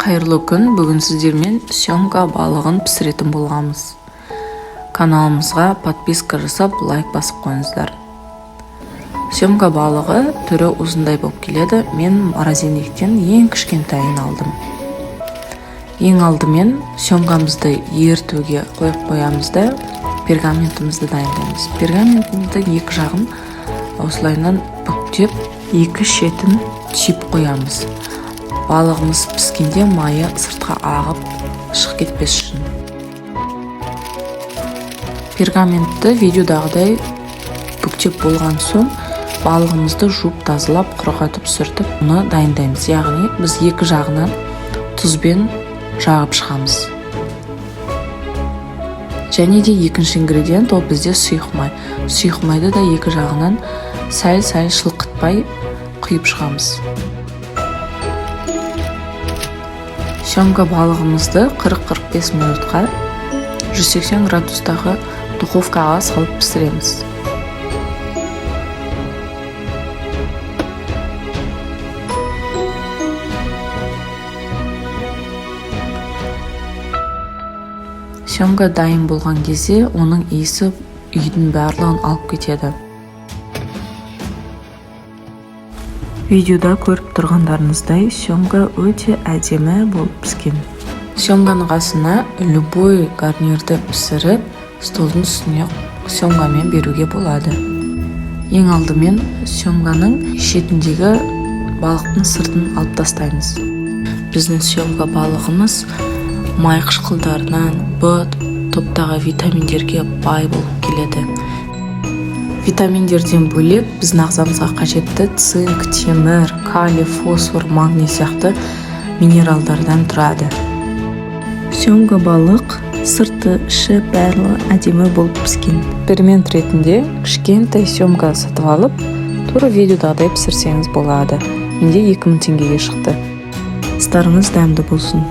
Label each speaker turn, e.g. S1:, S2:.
S1: Қайырлы күн! Бүгін сіздермен семга балығын пісіретін боламыз. Каналымызға подписка жасап, лайк басып қойыңыздар. Семга балығы түрі осындай болып келеді. Мен морозильниктен ең кішкентайын алдым. Ең алдымен семгамызды ерітуге қойып қоямыз да, пергаментімізді дайындаймыз. Пергаментімізді екі жағын осылайынан бүктеп, екі шетін түйіп қоямыз, балығымыз піскенде майы сыртқа ағып шығып кетпес үшін. Пергаментті видеодағыдай бүктеп болған соң, балығымызды жуып, тазалап, құрғатып, сүртіп, оны дайындаймыз. Яғни біз екі жағынан тұзбен жағып шығамыз. Және де екінші ингредиент, ол бізде сұйық май. Сұйық майды да екі жағынан сәл-сәл шылқытпай құйып шығамыз. Семга балығымызды 40-45 минутқа 180 градустағы духовкаға салып пісіреміз. Семга дайын болған кезде оның иісі үйдің барлығын алып кетеді. Видеода көріп тұрғандарыңыздай, семга өте әдемі болып піскен. Семганың қасына любой гарнирді пісіріп, столдың үстіне семгамен беруге болады. Ең алдымен семганың шетіндегі балықтың сыртын алып тастаймыз. Біздің семга балығымыз май қышқылдарынан, Б топтағы витаминдерге бай болып келеді. Витаминдерден бөлек, біздің ағзамызға қажетті цинк, темір, калий, фосфор, магний сияқты минералдардан тұрады. Семга балық сырты, іші, барлығы әдемі болып піскен. Эксперимент ретінде кішкентай семга сатып алып, тура видеодағыдай пісірсеңіз болады. Менде 2000 теңгеге шықты. Астарыңыз дәмді болсын!